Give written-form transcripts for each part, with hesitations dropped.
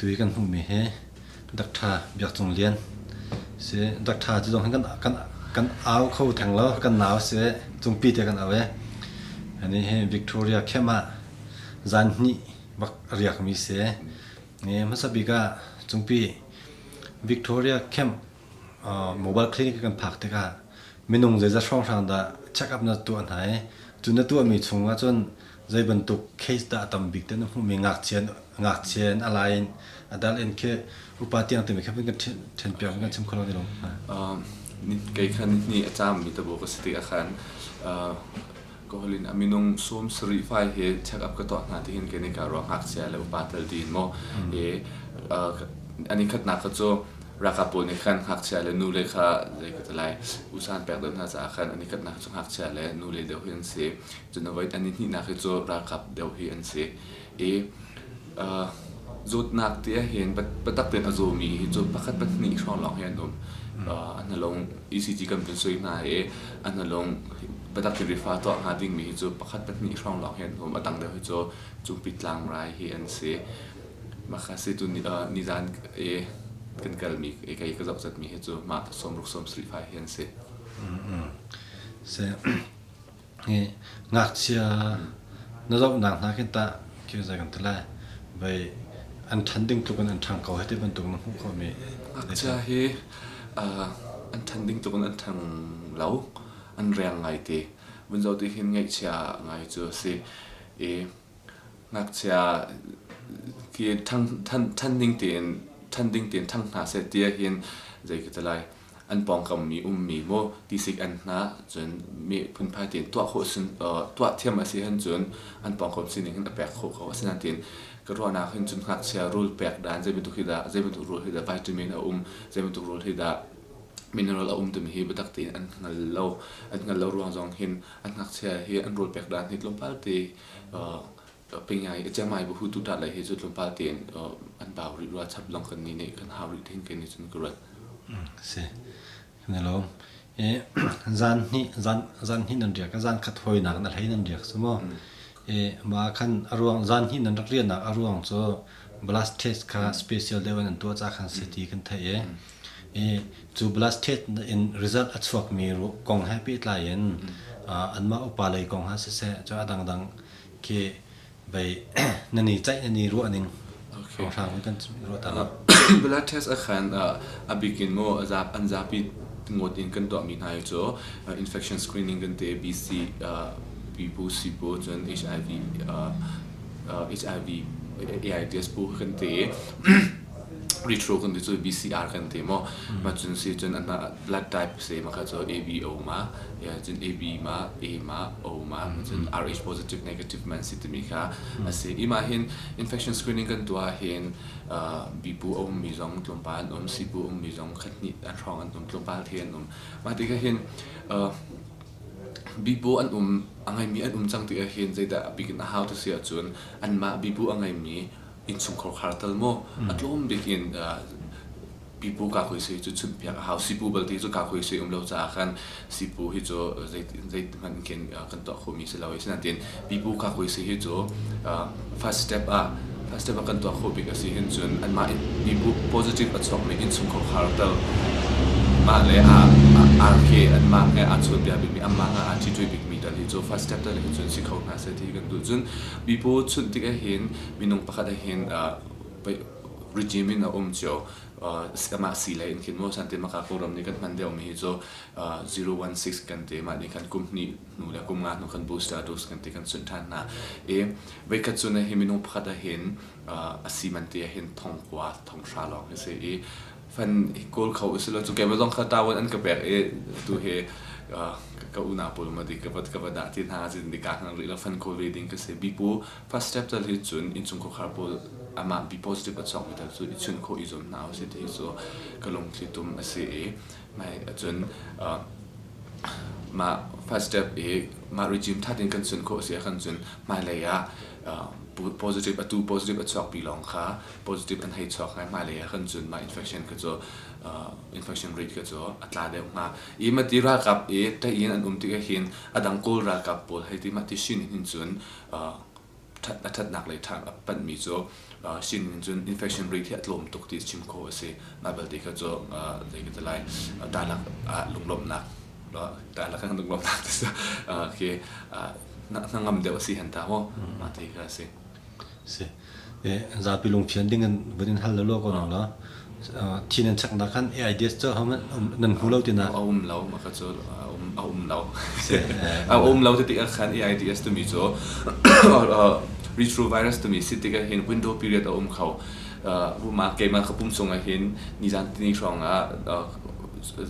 Tu hi kan hmuhmi hi Dr. Biak Cung Lian si. Dr. cu zong hin kan kan kan au kho theng lo, kan nau si. Cungpi te kan au e. Ani hi Victoria camp ah zan hnih bak a riakmi si. Ni hmasa bik ah Cungpi Victoria camp mobile clinic kan phak tikah minung zeizat hrawnghrang dah check up na tuah hna i cu na tuahmi chung ahcun zei bantuk case dah a tam bik te na hmuhmi ngakchia ngakchia in a lai in adult in khi upa tiang timi kha kan ṭhen piak kan chim kho lo ti lo. Kei khan ni a caammi tabu ka si tikah khan ka holin a minung sawm sarih fai he check up ka tuah hna ti hin kei ka ruah ngakchia le upa tel tiin maw i ani khatnak kha cu ralkap pawl nih khan ngakchia le nu le kha zei ka ti lai usan pek deuh hna caah khan ani khatnak cu ngakchia le nu le deuh hi an si. Cun voi an i hnihnak hi cu ralkap deuh hi an si. I zawtnak ti ahhin biatak tein a zawmi hi cu pakhat pahnih hrawng lawng hi an um. An hnalung ECG kan vun sui hna i an hnalung biatak tein rifa tuah hnga dingmi hi cu pakhat pahnih hrawng lawng hi an um. A dang deuh hi cu cungpi tlangrai hi an si. Mah kha si tu nizan i kan kalmi kei ka zoh zatmi hi cu mah sawmruk sawmsarih fai hi an si. Si. Ngakchia na zohnak hna khin tah khi zei kan ti lai vei an ṭhan ding tluk in an ṭhang ko hei ti bantuk na hmuh khawhmi. Ngakchia hi an ṭhan ding tluk in an ṭhang lo, an reng ngai ti. Vun zoh ti hin ngaihchia ngai cu a si. I ngakchia khi ṭhan ding tein ṭhan ding tein ṭhang hna seh ti ahhin zei ka ti lai an pawngkam mi ummi maw tisik an hnah cun mi phunphai tein tuah khawh sin tuah thiam a si han cun an pawngkam sining hin a pek khawh ko asinain tiin ka ruahnak hin cun ngakchia rul pek dan zei bantuk hi dah zei bantuk rul hi dah vitamin a um zei bantuk rul hi dah mineral a um timi hi biatak tein an hngal lo an hngal lo ruang zong hin an ngakchia hi an rawl pek dan hi tlawmpal te Pingai Chiangmai bu tu ṭah lei hi cu tlawmpal tein an bau rih rua chap lawng kan nih nih kan hau rih hin kei nih cun ka ruat. Si. Kan i lawm. I zan hnih zan zan hnih nan riak zan khat hawinak na hlei nan riak cu mu. I mah khan a ruang zan hnih nan rak riahnak a ruang cu blood test kha special deuh in an tuah ca khan si ti kan theih i i cu blood test in result a chuakmi kong he pehtlai in anmah upa lei kong ha siseh cu a dangdang khi vei nan i ceih nan i ruah ning hrawnghrang kan ruah ta lo. Blood test a khan a bik in mu an zapi ngawt in kan tuahmi hna hi cu infection screening kan ti BC pipu sipu cun HIV HIV AIDS pu kan ti retro kan ti cu BCR kan ti maw ma cun si cun an blood type si ma kha cu ABO ma cun AB ma A ma O ma cun RH positive negative man si timi kha a si i mah hin infection screening kan tuah hin bipu a ummi zong tlawmpal an um sipu ummi zong khat hnih an hrawng an um tlawmpal the an um mah ti kha hin bipu an um a ngeimi an um cang ti ah hin zeidah a bik in a hau ti si ahcun anmah bipu a ngeimi innchungkhar khar tal maw a tlawm bik in pipu kakhuaisui cu chunhpiak a hau. Sipu balte cu kakhuaisui um lo caah khan sipu hi cu zeithmanh khin kan tuah khomi si lo. Asinain pipu kakhuaisui hi cu first step ah first step ah kan tuah khawh bik a si hin cun anmah pipu positive a chuakmi innchungkhar khar tal mah le RK anmah he aa chawnbia bikmi anmah he aa ṭhiṭui bikmi tal hi cu first step tal hi cun si kho hna seh ti kan duh. Cun pipu chunh tik ahhin minung pakhat ahhin regime in a um cio. Amah si lei in khin maw san te maka Kawlram nih kan hman deuhmi hi cu 016 kan ti mah nih khan kum hnih hnu le kum nga hnu khan booster dose kan ti kan chunh ṭhan hna. I voikhat cu na hi minung pakhat ahhin a si man ti ahhin thong kua thong hra lawng hi si i fan kawl kho usilo cu keimah zong kha tawon an ka pek i tu hi ka unau pawl ma di ka va ka va dah ti hna cun di ka hngak rih lo fan kawl ve ding ka si bipu First step tal hi cun innchungkhar khar pawl amah B positive a chuakmi tal cu i chunh khawh i zuam hna usih ti hi cu ka lungthli tum a si i mai cun mah first step i mah regime ṭha tein kan chunh khawh a si ahkhan cun hmailei ah positive atu positive a chuakmi lawng kha positive an hei chuak lai hmailei ah khan cun mah infection kha cu infection rate kha cu a tla deuh hnga. I mati ralkap i ṭaih in an um tik ahhin a dang Kawl ralkap pawl hei ti mah ti sin hin cun. A ṭhatnak lei ṭha a panhmi cu sin in cun infection rate hi a tlawm tuk ti chim khawh a si. Mah belte kha cu zei ka ti lai, danak ah lunglawmhnak danak ah lunglawmhnak ti khi hnangam deuh a si hen ta maw mah ti kha a si. Si. Zapi lungfian ding in vun in hal lo ko nang la. Thi nan cheknak khan AIDS cu nan hmu lo tina. A um lo, mah kha cu a um lo. A um lo ti tikah khan AIDS timi cu retrovirus timi si tikah hin window period a um kho. Ruma keimah ka pum chungah hin nizan tini hrawng ah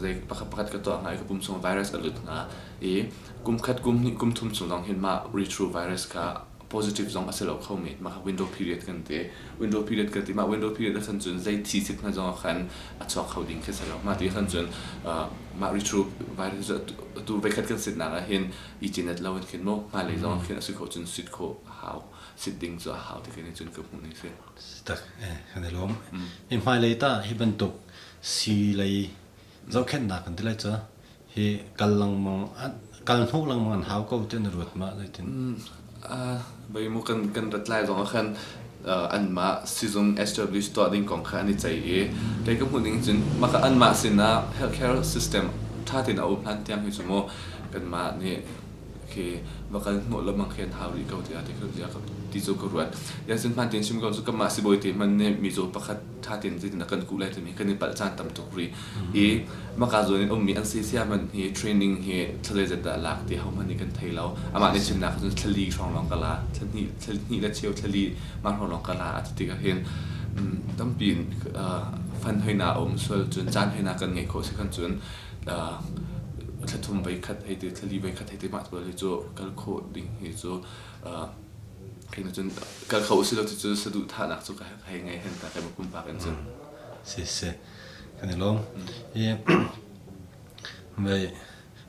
zei pakhat pakhat ka tuah hnga i ka pum chung virus a lut hnga i kum khat kum hnih kum thum chung zong hin mah retrovirus kha positive zong a si lo kho men. Mah kha window period kan ti. Window period kan ti. Mah window period ah khan cun zei thi sit hna zong ah khan a chuak kho ding khi si lo. Mah ti khan cun mah retrovirus atu veikhat kan sitnak ah hin i cinet lo in khin mu hmailei zong ah khin a si khawh cun sit khawh a hau. Sit ding cu a hau ti khin cun ka hmuh ning si. Tak kan i lawm. Hi hmailei ta hi bantuk sii lei zohkhenhnak kan ti lai cu hi kal lengmang kal hnawh lengmang an hau ko ti na ruat ma zeitin? Bai mu kan kan rat lai zong ah khan anmah sizung establish tuah ding kong kha an i ceih i kei ka hmuh ning cun maka anmah sinah healthcare system ṭha tein a um hlan tiang hi cu mu kanmah nih khi va kal hnawh lengmang khi an hau rih ko tiah ti cu ka ruat. Ya cun hmaan tein chim ko cu kanmah sibawi te hmanh nih mizaw pakhat ṭha tein zeitin kan kuh lai timi kan i palh caan tam tuk rih. I maka zawn in ummi an sia hmanh hi training hi thla zeizat dah lak ti hohmanh nih kan thei lo. Amah nih chimnak cun thlali hrawng lawng ka la, thlahnih le cheu thlali mah hrawng lawng ka la a ti tikah hin tampi in fan hoina a um sual cun caan hoina kan ngeih khawh si khan cun thla thum voi khat hei ti thlali voi khat hei ti mah pawl hi cu kal khawh ding hi cu kei cun kal kho usih law cucu saduhthahnak cu ka hei ngei hen ta kai pumpak in cun. Si si kan i lawm. Hi mei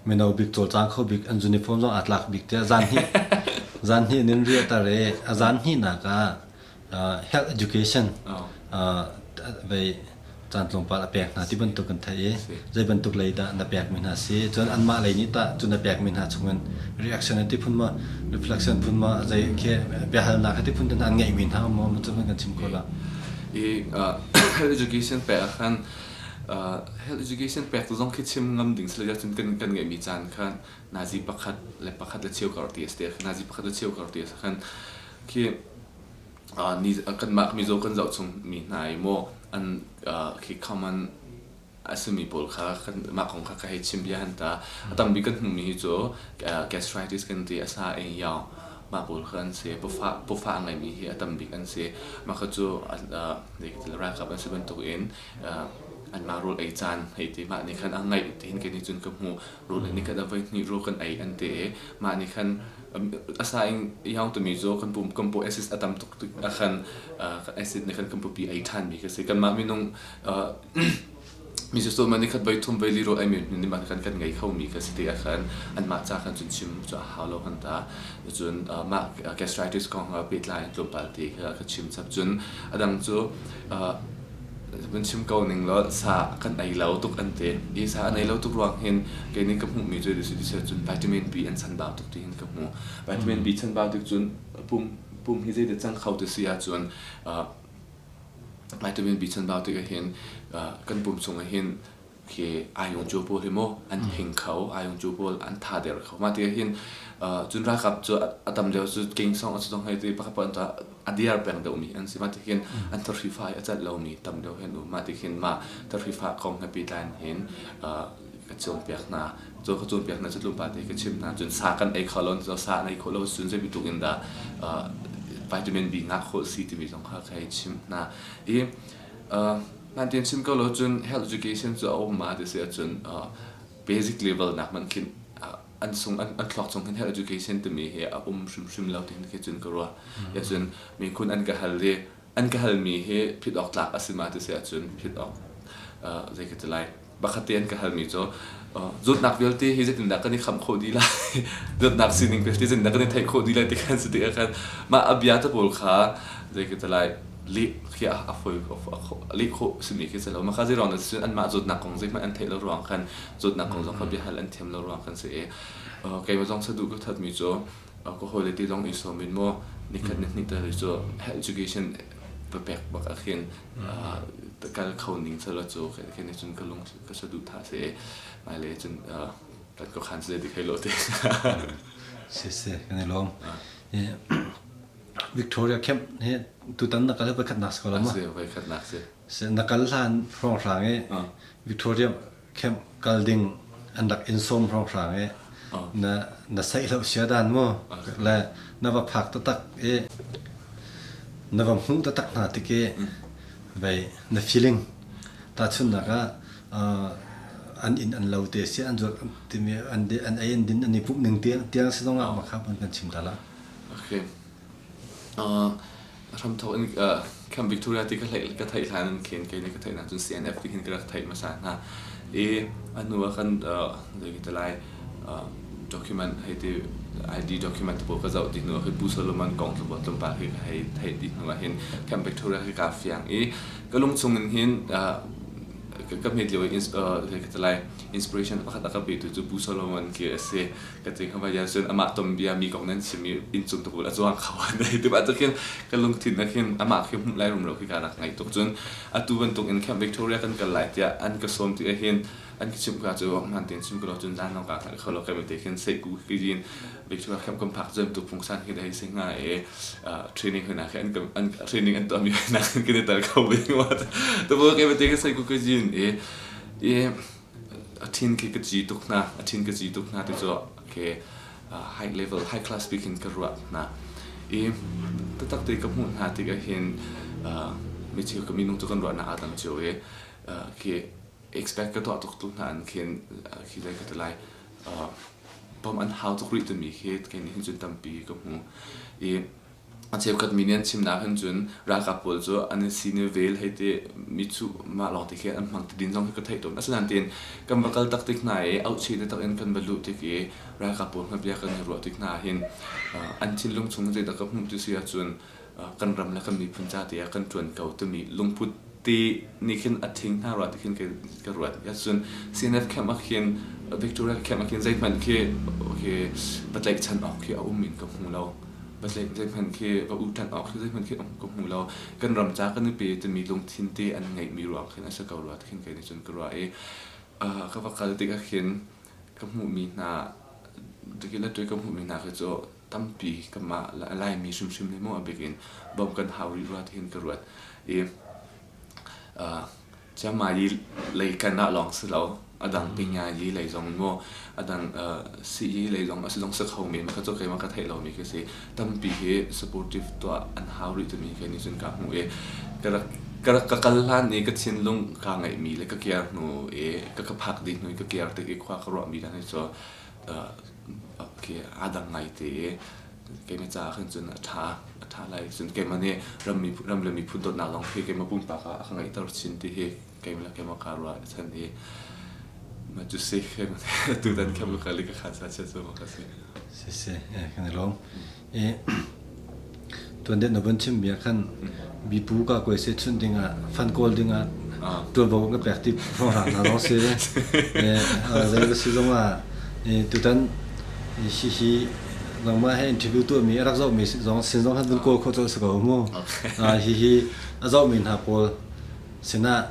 mino bik cawlcang kho bik an uniform zong aa tlak bik tiah zan hnih zan hnih nin riah tar i a zan hnihnak ah health education vei caan tlawmpal a pek hna ti bantuk kan theih i zei bantuk lei dah na pekmi hna si cun anmah lei nih tah cu na pekmi hna chungin reaction an ti phun ma reflection phun ma zei khi biahalnak ti phun an ngeihmi hna maw cu kan chim kho la i health education pek ah khan health education pek tu zong khi chim ngam ding sile cun kan kan ngeihmi caan khan nazi pakhat le pakhat le cheu kar ti a si nazi pakhat le cheu kar ti a si khan khi kanmah mizaw kan zoh chungmi hna i maw an khi common a simi pawl kha mah kong kha ka hei chim bia han ta. A tam bik kan hmuhmi hi cu gastritis kan ti a sa ei yao mah pawl kha an si. Pawfah a ngeimi hi a tam bik an si. Mah kha cu ralkap an si bantuk in anmah rawl ei caan hei ti mah nih khan a ngaih tiin kei nih cun ka hmuh. Rawl ni khat ah voi hnih rawl kan ei an ti i mah nih khan a sa in iang timi cu kan pum kan paw acid a tam tuk tik ah khan acid nih khan kan pawpi ei ṭhanmi khi si. Kanmah minung mi cu ni khat voi thum voi li rawl ei mi nih mah khan kan ngei khomi kha si ti ah khan anmah ca khan cun chim cu a hau lo han ta. Cun mah gastritis kong pehtlai in tlawmpal te kha ka chim chap. Cun a dang cu Van chim ko ning law sa kan ei lo tuk an ti. I sa an ei lo tuk ruang hin kei nih ka hmuhmi cu si cun vitamin B an chanbau tuk ti hin ka hmu. Vitamin B chanbau tik cun pum pum hi zeidah cang kho ti si ahcun vitamin B chanbau tik ahhin kan pum chung ahhin khi ayungcu pawl hi mu an hing kho ayungcu pawl an tha der kho mah ti hin cun ralkap cu a tam deuh cu king song a song hei ti pakhat pakhat a diar peng deuh mi an si mah ti hin an thahri fa a cat lomi tam deuh hin um mah ti hin mah thahri fa kong he pehtlai hin ka cawnpiak hna cu ka cawnpiak hna cu tlawmpal te ka chim hna cun sa kan ei kho lo sa an ei khawh lo cun zei bantuk in dah vitamin B ngah khawh si timi zong kha ka hei chim hna i Nan tin chim ko lo cun health education cu a um ma ti si ahcun basic level nak hmanh khin an sung an thluak chung hin health education timi hi a um hrimhrim lo ti khi cun ka ruah. Ya cun mikhun an ka hal i an ka halmi hi phit awk tlak a si ma ti si ahcun phit awk zei ka ti lai. Pakhat te an ka halmi cu zawtnak vialte hi zeitindah kan i khamh khawh dih lai zawtnak sining vialte zeitindah kan i theih khawh dih lai ti khan si tikah khan mah a bia te pawl kha zei ka ti lai leh khi a fawi leh khawh simi khi si lo maka zei ruang dah cun anmah zawtnak kong zeihmanh an theih lo ruang khan zawtnak kong zong kha biahal an thiam lo ruang khan si i keimah zong saduh ka thatmi cu ka hawile te zong i sawm in maw Nikhat ni hnih tal cu health education papek bak ah khin kal kho ning sala cu khin cun ka lung ka saduhthah si. Hmailei cun kan ka khan se ti khei lo te. Si si kan i lawm. Victoria Camp hi tutan na kal voi khatnak si ko lo ma? Si voi khatnak si. Si na kal hlan hrawnghrang i Victoria Camp kal ding an rak in sawm hrawnghrang i na na saih lo sia dan mu le na va phak taktak i na va hmuh taktak hna tik i vei na feeling tahchunhnak ah an inn an lo te si an zuat timi an an ei an din an i pumh ning tiang si zong ah makha pun kan chim ta la. Okay. Hramthok in Camp Victoria ti ka theih ka theih hlan in khin kei nih ka theih cun CNF ti khin ka rak theih hmasa hna. I a hnu ah kan zei ka ti lai document hei ti ID document pawl ka zoh ti hnu ah khin Pu Solomon kong tlawmpal tlawmpal hi ka hei theih dih hnu ah hin Camp Victoria hi kaa fiang i ka lungchung in hin ka hmet lio i zei ka ti lai inspiration pakhat a ka petu cu Pu Solomon khi a si. Ka ti kha vai cun amah ton bia mi kong nan chim i inncung tupul a zuang kho an ei ti bantuk khin ka lungthin ah khin amah khi hmuh lai rumro khi ka rak ngaih tuk. Cun atu bantuk in Camp Victoria kan kal lai tiah an ka sawm ti ahhin an ka chimh ka cu hmaan tein chim ko lo cun zan lawng kaa hngalh kho lo. Ka te khin seihku khi yin Victoria Camp kan phak cun tu phungsan khi hei si hnga i training hna khi an an training an tuahmi hna kan i tel kho ve ma tu ke te khin seihku ka yin i i a thin khi ka ci tuk hna a thin ka ci tuk hna ti cu ke high level high class bik in ka ruah hna i taktak te ka hmuh hna tik ahhin mi cheu ka minung cu kan ruahnak aa dang cio i khi expect ka tuah tuk tu hna an khin khi zei ka ti lai bom an hau tuk rih timi khi kei nih hin cun tampi ka hmu i A cheukhat mi nih an chimnak hin cun ralkap pawl cu an i sin i vel hei ti mi cu mah lawng te khi an hmang ti din zong khi ka theih tawn. Asinain tiin kan va kal tak tik hna i auhchih taktak in kan va luh tik i ralkap pawl hna bia kan i ruah tik hna ahhin an thinlung chung zeidah ka hmuh ti si ahcun kan ram le kan miphun ca te ah kan ṭuan ko timi lungput ti nih khin a ṭhing hna rua ti khin ka ruat. Cun CNF camp ah khin Victoria camp ah khin zeihmanh khi va tlaihchan awk khi a um in ka hmu lo. Va zeihmanh khi va uṭanh awk khi zeihmanh khi ka hmu lo. Kan ram ca kan i pe timi lungthin te an ngeihmi ruang khin a si ko rua ti khin kei nih cun ka ruah i ka va kal tikah khin ka hmuhmi hna ka hmuhmi hna khi cu tampi kanmah Laimi hrimhrim nih maw a bik in bawmh kan hau rih rua tihin ka ruat. I Chiangmai lei kan ah lawng si lo, a dang Pingayi lei zong maw, a dang Sii lei zong a si zong si kho men kha cu keimah ka theih lomi khi si. Tampi hi supportive tuah an hau rih timi kei nih cun ka hmuh i ka rak ka rak ka kal hlan i ka thinlung kaa ngeihmi le ka kiar hnu i ka ka phak dih hnu i ka kiar tik i khua ka ruahmi hna hi cu aa dang ngai te i keimah caah khan cun a ṭha a ṭha lai. Cun keimah nih ram le miphun dawtnak lawng hi keimah pumpak ah a ka ngeihter chin ti hi keimah le keimah kaa ruah chan i mah cu si tutan khem ka kal i ka khan sa chia cu ka si. Si si kan i lawm. I Tuan deuh na vun chimmi ah khan mipu ka kuai se chunh dingah fan kawl dingah tuanvo ka pek ti hrawnghrang hna zong si. Zei va si zongah tutan hihi nangmah he interview tuahmi a rak zohmi zong sin zong han vun kawl khawh colh si ko mu. Hihi a zohmi hna pawl sinah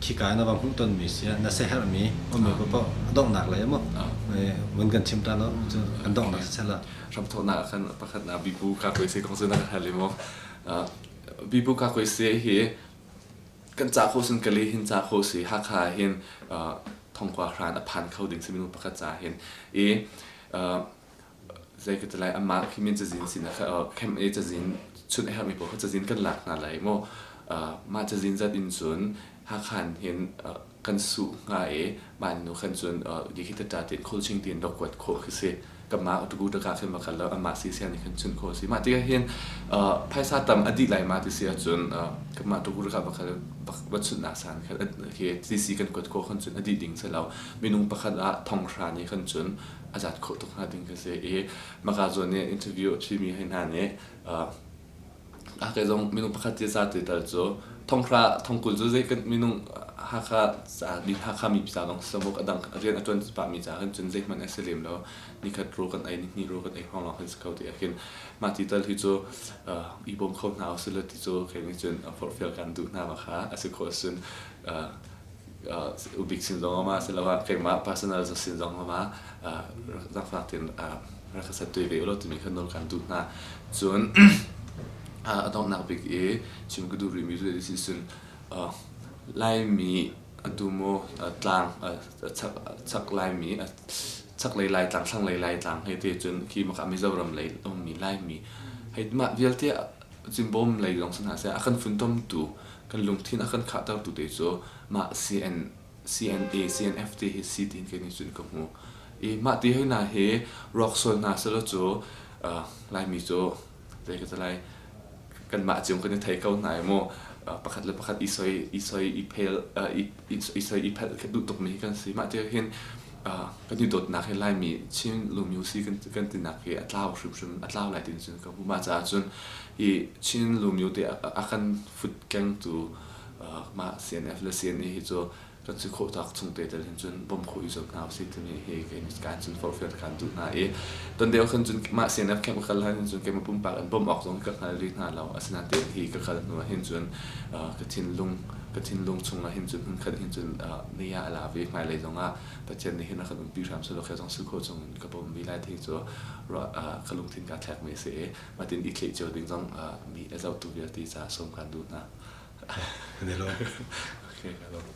khika na va hmuh tonmi si na siaherhmi ummi paoh a donghnak lei mu vun kan chim ta lo kan donghnak si sela. Hramthawknak ah khan pakhatnak Bibu Kakuaise kong cu na ka hal i maw? Bibu Kakuaise hi kan ca kho sin Kale hin ca kho si Hakha ah hin thongkua hran a phan kho ding si minung pakhat ca hin i zei ka ti lai amah khi min cazin sin ah camp A cazin chunh a herhmi pawl kha cazin kan lak hna lai maw mah cazin zat in cun Hakha hin kan suh hnga i mah nu khan cun dikhi ta tein coaching tein rak kuat khawh khi si kanmah tuku taka khin va kal lo amah si sian nih khan chun khawh si mah tikah hin phaisa tam a dih lai ma ti si ahcun kanmah tuku taka va kal va chunhnak san khan khi CC kan kuat khawh khan cun a dih ding si lo minung pakhat ah thonghra nih khan cun a zat khawh tuk hnga ding khi si i maka zawn nih interview a chimi hei hna nih A kei zong minung pakhat ti za ti tal cu thonghra thongkul cu zei kan minung Hakha ca Hakha mi ca lawng si lo a dang rian a ṭuan pahmi ca khin cun zeihmanh a si lem lo. Nikhat ro kan ei, nihnih ro kan ei hrawng lawng khin si kho ti ah khin mah ti tal hi cu i bawm kho hna usih law ti cu kei nih cun forhfial kan duh hna ma kha a si khawh ahcun ubik sin zong ah siloah keimah personal sin zong ah zaangfak tein rak ka set ve ulaw timi kha nawl kan duh hna. Cun a donghnak bik i chim ka duh rihmi cu si cun Laimi atu maw tlang chak Laimi chaklei Laitlang thlanglei Laitlang hei ti cun khi maka Mizoram lei ummi Laimi hei mah vialte Cimbawm lei zong si hna seh a kan funtomtu kan lungthin a kan khahtertu te cu mah CN CNA CNF te hi si tiin kei nih cun ka hmu. I mah ti hoi hna hi ruak sual hna selaw cu Laimi cu zei ka ti lai kanmah cio kan i thei ko hna i mu pakhat le pakhat i soi i soi i phel i soi i phelh duh tukmi hi kan si. Mah ti hin kan i dawtnak hi Laimi Chin Lumyu si kan kan tinak hi a tlau hrimhrim a tlau lai tin cun ka hmu. Mah caah cun hi Chin Lumyu te a kan futkengtu mah CNF le CNA hi cu kan si khawh tak chung te tel hin cun bawm khawh i zuam hna usih timi hi kei nih kan cun forhfial kan duh hna i ton deuh khan cun mah CNF camp ka kal hlan hin cun keimah pumpak in bawmh awk zong ka hngal rih hna lo. Asinain hi ka kal hnu ah hin cun ka thinlung ka thinlung chung ah hin cun hmunkhat hin cun ni ah a la ve. Hmailei zong ah Pathian nih hin a kan umpi hram selaw khe zong si khawh chung in ka bawm mi lai ti cu ka lungthin kaa thlek mi a si i matin i thleh cio ding zong mi a zohtu vialte ca sawm kan duh hna. Kan i lawm. Okay, ka lawm.